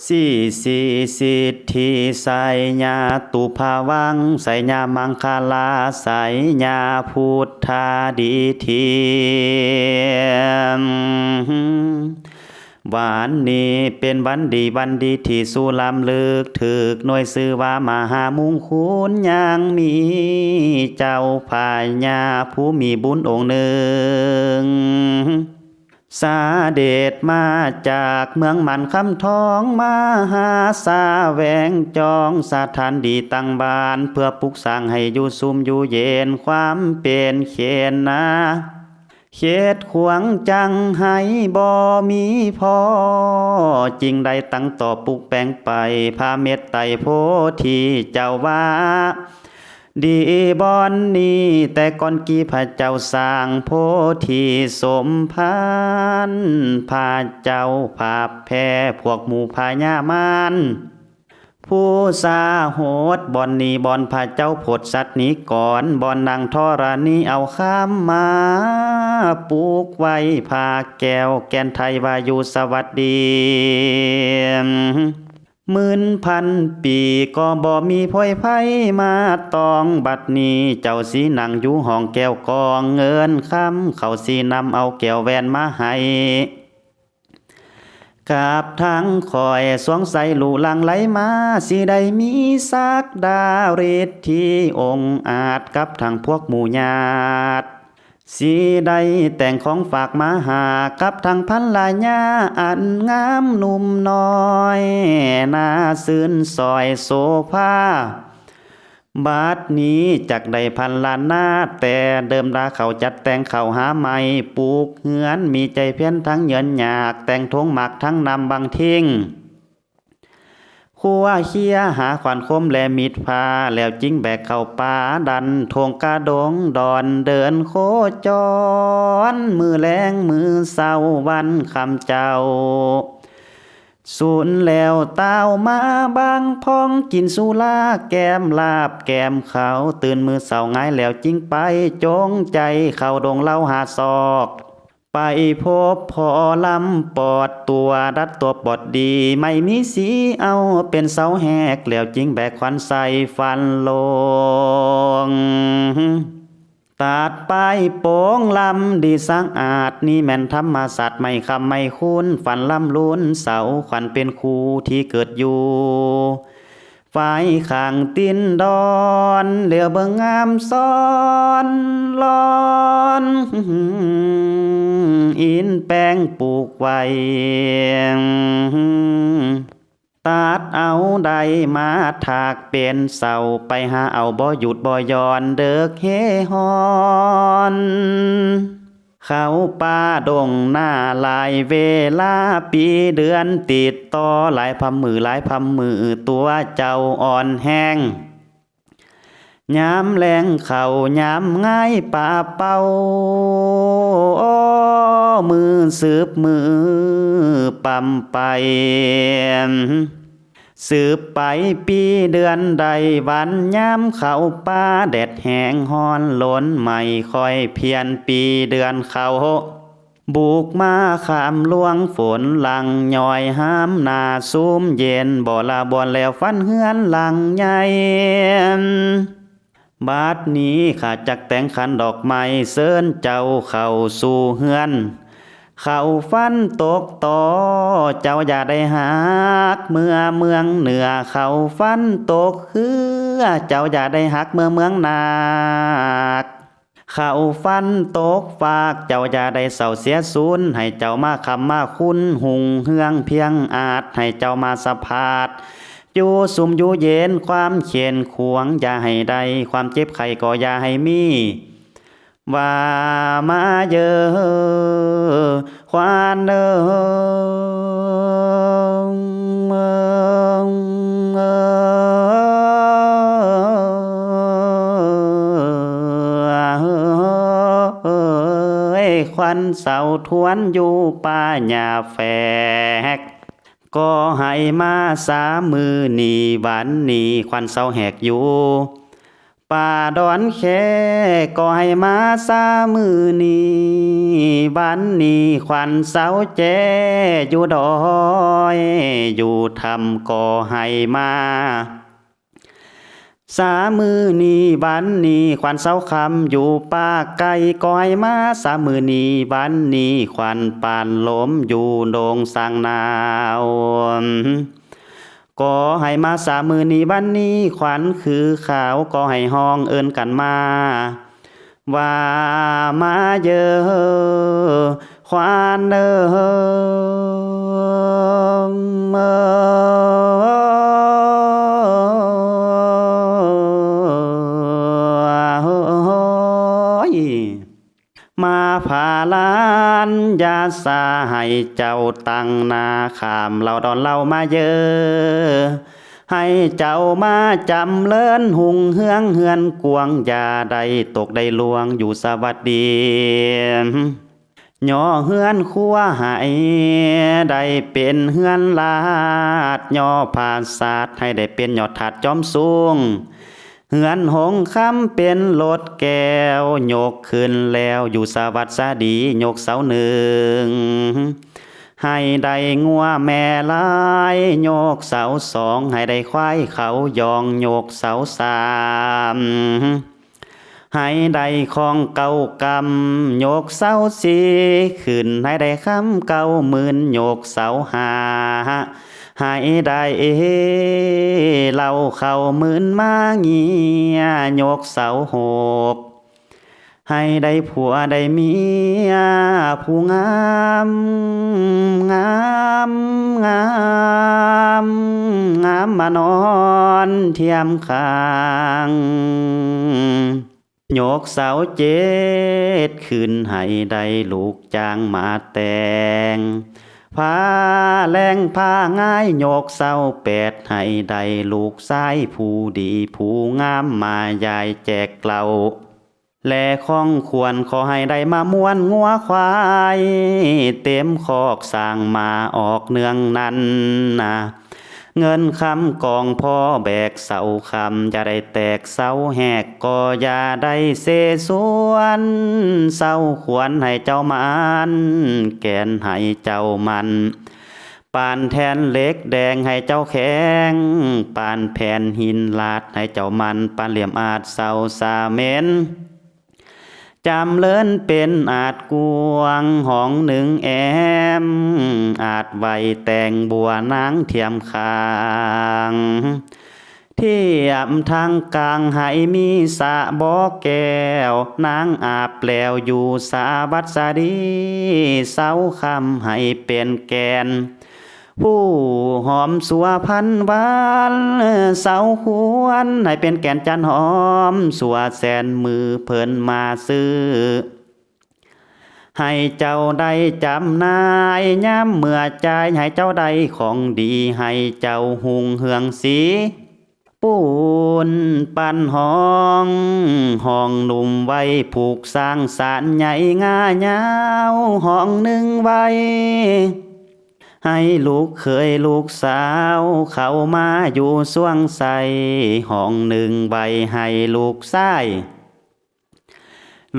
ສີສີສິດທິໄຊຍາຕຸພະວັງ ໄຊຍາມັງຄະລາ ໄຊຍາພຸດທາດິທິ. ວັນນີ້ເປັນວັນດີວັນດີທີ່ສຸລຳລຶກ ຖືກໜ່ວຍຊື່ວ່າມະຫາມຸງຄຸນ ຍັງມີເຈົ້າພະຍາຜູ້ມີບຸນອົງໜຶ່ງ ສະເດັດມາຈາກເມືອງໝານຄຳທອງ ມາຫາສາແຫວງຈອງ ສະຖານທີ່ຕັ້ງບ້ານ ເພື່ອປຸກສ້າງໃຫ້ຢູ່ຊຸ່ມຢູ່ເຢັນ ຄວາມເປັນເຂດນາ ເຂດຂວາງຈັງໄຫ້ບໍ່ມີພໍ ຈຶ່ງໄດ້ຕັ້ງຕໍ່ປຸກແປງໄປ ພະເມດໄຕໂພທິເຈົ້າວ່າ ດີບ່ອນນີ້ແຕ່ກ່ອນກີ້ພະເຈົ້າສ້າງໂພທິສົມພານ ພະເຈົ້າພາບແຜ່ພວກໝູ່ພະຍາມານ ຜູ້ສາຫົດ ບ່ອນນີ້ບ່ອນພະເຈົ້າພົດສັດນິກອນ ບ່ອນນາງທໍລະນີເອົາຄຳມາປຸກໄວ້ ພະແກ້ວແກ່ນໄທວາຍຸສະຫວັດດີ ໝື່ນພັນປີກໍບໍ່ມີໂພຍໄພມາຕ້ອງ ບັດນີ້ເຈົ້າຊິນັ່ງຢູ່ຫ້ອງແກ້ວກອງເງິນຄຳ ເຂົາຊິນຳເອົາແກ້ວແຫວນມາໃຫ້ ກັບທັງຂ້ອຍ ສວງໃສລຸຫຼັ່ງໄຫຼມາ ຊິໄດ້ມີສັກດາລິດທິອົງອາດ ກັບທັງພວກໝູ່ຍາດ ຊິໄດ້ແຕ່ງຂອງຝາກມາຫາ ກັບທັງພັນລະຍາອັນງາມໜຸ່ມນ້ອຍ ໜ້າຊື່ນສອຍໂສພາ. ບັດນີ້ຈັກໄດ້ພັນລະນາ ແຕ່ເດີມດາເຂົາຈັດແຕ່ງເຂົ້າຫາໃໝ່ ປຸກເຮືອນມີໃຈພຽນທັງເຫຍື້ອນຍາກ ແຕ່ງຖົງໝາກທັງນ້ຳບັງທິງ ຄົວເຄຍຫາຂວັນຄົມແລມີດພ້າ ແລ້ວຈຶ່ງແບກເຂົ້າປ່າດັນທົ່ງກະດົງດອນ ເດີນໂຄຈອນ ມື້ແລງມື້ເຊົ້າວັນຄ່ຳເຈົ້າ ສູນແລ້ວຕ່າວມາບາງພອງ ກິນສຸລາແກ້ມລາບແກ້ມເຂົ້າ ຕື່ນມື້ເຊົ້າງາຍແລ້ວຈຶ່ງໄປ ຈົງໃຈເຂົ້າດົງເລົ່າຫາຊອກ ໄປພົບພໍ່ລຳປອດຕົວ ດັດຕົວປອດດີ ໄມ່ມີສີເອົາເປັນເສົາແຮກ ແລ້ວຈຶ່ງແບກຂວັນໃສ່ຟັນລົງ ຕັດປາຍໂປງລຳດີສະອາດ ນີ້ແມ່ນທຳມະຊາດໄມ້ຄຳໄມ້ຄູນ ຝັນລຳລຸນເສົາ ຂວັນເປັນຄູ່ທີ່ເກີດຢູ່ ຝາຍຂ້າງຕີນດອນ ເຫຼືອເບິ່ງງາມຊ້ອນລອນ ອິນແປງປູກໄວ້ ຕັດເອົາໄດ້ມາຖາກເປັນເສົາ ໄປຫາເອົາບໍ່ຢຸດບໍ່ຢ່ອນ ເດິກເຮຮອນ ເຂົ້າປ່າດົງໜ້າຫຼາຍເວລາ ປີເດືອນຕິດຕໍ່ ຫຼາຍພຳມື້ຫຼາຍພຳມື້ ຕົວເຈົ້າອ່ອນແຮງ ຍາມແລງເຂົ້າຍາມງາຍປາເປົ່າ ມື້ສືບມື້ປຳໄປ ສືບໄປປີເດືອນໄດ້ວັນ ຍາມເຂົ້າປ່າແດດແຮງຮ້ອນລົນໄໝ້ ຄ່ອຍພຽນປີເດືອນເຂົ້າ ບຸກມາຂ້າມລວງຝົນຫຼັ່ງຍ້ອຍ ຫາມໜ້າຊຸ່ມເຢັນ ບໍ່ລະບ່ອນແລ້ວຝັນເຮືອນຫຼັງໃຫຍ່ ບັດນີ້ຂ້າຈັກແຕ່ງຂັນດອກໄມ້ ເຊີນເຈົ້າເຂົ້າສູ່ເຮືອນ ເຂົ້າຝັນຕົກຕໍ່ ເຈົ້າຢ່າໄດ້ຮັກເມືອເມືອງເໜືອ ເຂົ້າຝັນຕົກເຮືອ ເຈົ້າຢ່າໄດ້ຮັກເມືອເມືອງນາກ ເຂົ້າຝັນຕົກຟາກ ເຈົ້າຢ່າໄດ້ເສົ້າເສຍສູນ ໃຫ້ເຈົ້າມາຄ້ຳມາຄຸນ ຮຸ່ງເຮືອງພຽງອາດ ໃຫ້ເຈົ້າມາສະພາດ ຢູ່ສຸ່ມຢູ່ເຢັນ ຄວາມເຂັນຂວາງຢ່າໃຫ້ໄດ້ ຄວາມເຈັບໄຂ້ກໍຢ່າໃຫ້ມີ ວ່າມາເຢີ ຂວັນເອີ ເອີຍ ຂວັນເສົາທວນຢູ່ປ່າຫຍ້າແຝກ ກໍໃຫ້ມາສາມມື້ນີ້ ວັນນີ້ຂວັນເສົາແຫກຢູ່ ປ່າດອນແຄກໍໃຫ້ມາຊາມື້ນີ້ ວັນນີ້ຂວັນເຊົາແຈ້ຢູ່ດອຍ ຢູ່ຖ້ຳກໍໃຫ້ມາ ຊາມື້ນີ້ວັນນີ້ຂວັນເຊົາຄ່ຳ ຢູ່ປ່າໄກ່ກໍໃຫ້ມາຊາມື້ນີ້ວັນນີ້ຂວັນປານລົມ ຢູ່ດົງສາງໜາວ ກໍໃຫ້ມາຊາມື້ນີ້ວັນນີ້ຂວັນຄືຂາວ ກໍໃຫ້ຮ້ອງເອີ້ນກັນມາ ວ່າມາເຢີຂວັນເອີ ມາພາລານ ຢ່າສາໃຫ້ເຈົ້າຕັ້ງໜ້າ ຂ້າມເຫຼົ່າດອນເລົ່າມາເຢີ ໃຫ້ເຈົ້າມາຈຳເລີນຮຸ່ງເຮືອງເຮືອນກວ້າງ ຢ່າໄດ້ຕົກໄດ້ລ່ວງ ຢູ່ສະຫວັດດີ ຍໍເຮືອນຄົວໃຫ້ໄດ້ເປັນເຮືອນລາດ ຍໍຜາສາດໃຫ້ໄດ້ເປັນຍອດທາດຈອມສູງ ເຮືອນຫົງຄຳເປັນລົດແກ້ວ ຍົກຂຶ້ນແລ້ວຢູ່ສະຫວັດສະດີ ຍົກເສົາໜຶ່ງ ໃຫ້ໄດ້ງົວແມ່ລາຍ ຍົກເສົາສອງ ໃຫ້ໄດ້ຄວາຍເຂົາຢອງ ຍົກເສົາສາມ ໃຫ້ໄດ້ຂອງເກົ້າກຳ ຍົກເສົາສີ່ຂຶ້ນ ໃຫ້ໄດ້ຄຳເກົ້າໝື່ນ ຍົກເສົາຫ້າ ໃຫ້ໄດ້ເຫຼົ້າເຂົ້າໝື່ນມາເງຍ ຍົກເສົາຫົກ ໃຫ້ໄດ້ຜົວໄດ້ເມຍຜູ້ງາມ ງາມ ງາມ ງາມມານອນທຽມຂ້າງ ຍົກເສົາເຈັດຂຶ້ນໃຫ້ໄດ້ລູກຈ້າງມາແຕ່ງ ພາແລງພາງ່າຍ ຍົກເສົາແປດໃຫ້ໄດ້ລູກຊາຍຜູ້ດີຜູ້ງາມ ມາຢາຍແຈກເຫຼົ້າ ແລະຂອງຂວັນ ຂໍໃຫ້ໄດ້ມາມ້ວນງົວຄວາຍ ເຕັມຄອກຊ້າງມາອອກເນື່ອງນັ້ນນະ ເງິນຄຳກອງພໍແບກເສົາຄຳ ຢ່າໄດ້ແຕກເສົາແຫກ ກໍຢ່າໄດ້ເສສວນ ເສົາຂວັນໃຫ້ເຈົ້າໝັ້ນ ແກ່ນໃຫ້ເຈົ້າໝັ້ນ ປານແທ່ນເຫຼັກແດງໃຫ້ເຈົ້າແຂງ ປານແຜ່ນຫີນລາດໃຫ້ເຈົ້າໝັ້ນ ປານຫຼ່ຽມອາດເສົາສາເໝັນ ຈຳເລີນເປັນອາດກວ້າງ ຫ້ອງໜຶ່ງແອ້ມ ອາດໄວ້ແຕ່ງບົວນາງທຽມຂ້າງ ທຽມທາງກາງໃຫ້ມີສະບໍ່ແກ້ວ ນາງອາບແລ້ວຢູ່ສະຫວັດສະດີ ເສົາຄຳໃຫ້ເປັນແກ່ນ ຜູ້ຫອມຊົ່ວພັນວັນ ເສົາຄວນໃຫ້ເປັນແກ່ນຈັນຫອມ ຊົ່ວແສນມື້ເພິ່ນມາຊື້ ໃຫ້ເຈົ້າໄດ້ຈຳໜ່າຍ ຍາມເມື່ອຈ່າຍໃຫ້ເຈົ້າໄດ້ຂອງດີ ໃຫ້ເຈົ້າຮຸ່ງເຮືອງສີ ປູນປັ້ນຫ້ອງ ຫ້ອງໜຸ່ມໄວ້ຜູກສ້າງສານໃຫຍ່ງາຍາວ ຫ້ອງໜຶ່ງໄວ້ ໃຫ້ລູກເຂີຍລູກສາວ ເຂົ້າມາຢູ່ຊ່ວງໃສ່ ຫ້ອງໜຶ່ງໄວ້ໃຫ້ລູກຊາຍ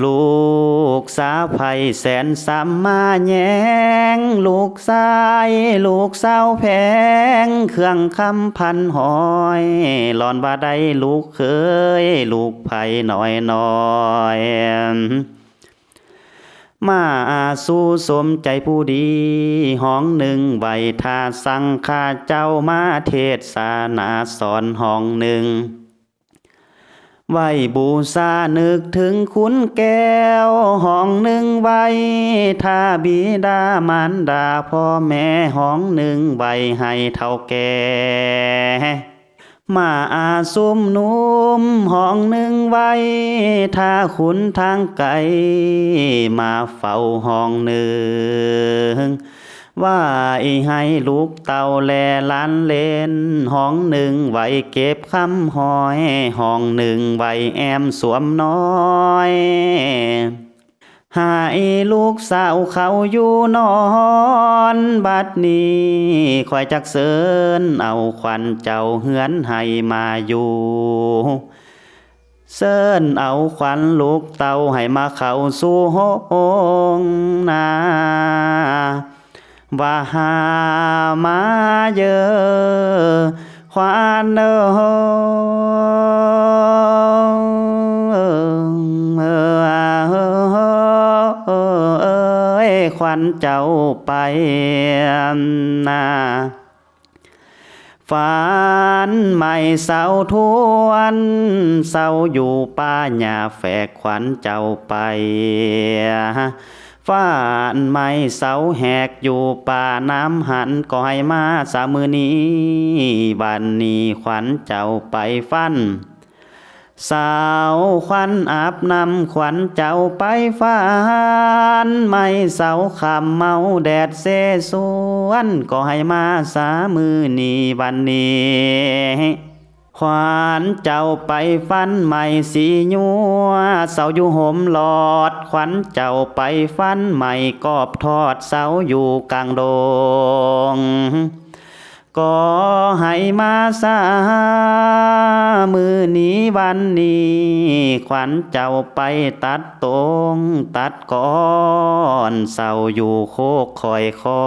ລູກສາໃພ້ແສນສຳມາແຍງ ລູກຊາຍລູກສາວແພງ ເຄື່ອງຄຳພັນຮ້ອຍ ລ້ອນວ່າໄດ້ລູກເຂີຍ ລູກໃພ້ນ້ອຍໆ ມາອາສູ່ສົມໃຈຜູ້ດີ ຫ້ອງໜຶ່ງໄວ້ຖ້າສັງຂ້າເຈົ້າມາເທດສະໜາສອນ ຫ້ອງໜຶ່ງໄວ້ບູຊານຶກເຖິງຄຸນແກ້ວ ຫ້ອງໜຶ່ງໄວ້ຖ້າບິດາມານດາພໍ່ແມ່ ຫ້ອງໜຶ່ງໄວ້ໃຫ້ເຖົ້າແກ່ ມາອາຊຸມນຸມ ຫ້ອງໜຶ່ງໄວ້ຖ້າຄຸນທາງໄກ ມາເຝົ້າຫ້ອງໜຶ່ງ ໄວ້ໃຫ້ລູກເຕົ້າແລຫຼານເຫຼັ້ນ ຫ້ອງໜຶ່ງໄວ້ເກັບຄຳຫ້ອຍ ຫ້ອງໜຶ່ງໄວ້ແອ້ມສວມນ້ອຍ ໃຫ້ລູກສາວເຂົ້າຢູ່ນອນ ບັດນີ້ຂ້ອຍຈັກເຊີນເອົາຂວັນເຈົ້າເຮືອນໃຫ້ມາຢູ່ ເຊີນເອົາຂວັນລູກເຕົ້າໃຫ້ມາເຂົ້າສູ່ໂຮງນາ ວ່າຫາມາເຢີ ຂວັນເອີ ຂວັນເຈົ້າໄປນາ ຂວັນໃໝ່ເຊົາທວນ ເຊົາຢູ່ປ່າຫຍ້າແຝກ ຂວັນເຈົ້າໄປ ຂວັນໃໝ່ເຊົາແຫກ ຢູ່ປ່ານ້ຳຫັນ ກໍໃຫ້ມາຊະມື້ນີ້ ວັນນີ້ ຂວັນເຈົ້າໄປຝັນ ເຊົາຂວັນອາບນ້ຳ ຂວັນເຈົ້າໄປຝັນ ໃໝ່ເຊົາຄ່ຳເມົາແດດເຊສວນ ກໍໃຫ້ມາຊະມື້ນີ້ວັນນີ້ ຂວັນເຈົ້າໄປຝັນ ໃໝ່ສີຍົວ ເຊົາຢູ່ຮົ່ມຫຼອດ ຂວັນເຈົ້າໄປຝັນ ໃໝ່ກອບທອດ ເຊົາຢູ່ກາງດົງ ກໍໃຫ້ມາຊະມື້ນີ້ວັນນີ້ ຂວັນເຈົ້າໄປຕັດຕົງຕັດກອນ ເຊົາຢູ່ໂຄກຄ່ອ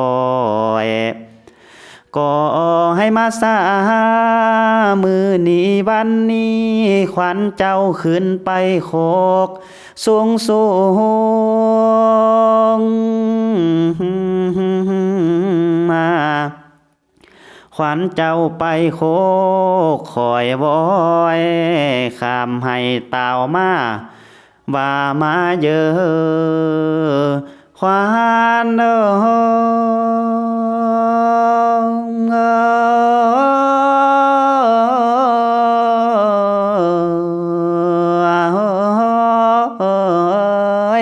ຍໆ ກໍໃຫ້ມາຊະມື້ນີ້ວັນນີ້ ຂວັນເຈົ້າຂຶ້ນໄປໂຄກສູງໆ ຂວັນເຈົ້າໄປໂຄກຄ່ອຍວອຍ ຂ້າມໄຮ່ຕ່າວມາ ວ່າມາເຢີ ຂວັນເອ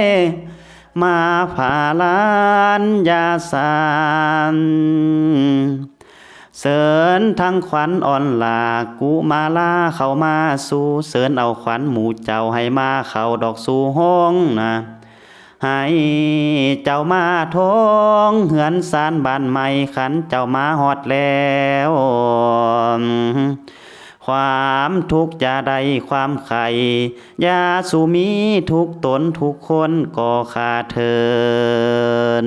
ີ ມາພາລັນຍາສັນ ເຊີນທັງຂວັນອ່ອນຫຼ້າກຸມາລາເຂົ້າມາສູ່ ເຊີນເອົາຂວັນໝູ່ເຈົ້າໃຫ້ມາເຂົ້າດອກສູ່ໂຮງນາ ໃຫ້ເຈົ້າມາທົ່ງເຮືອນຊານບ້ານໃໝ່ ຄັນເຈົ້າມາຮອດແລ້ວ ຄວາມທຸກຢ່າໄດ້ຄວາມໄຂ້ ຢ່າສູ່ມີທຸກຕົນທຸກຄົນກໍຂ້າເທີ້ນ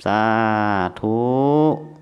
ສາທຸ.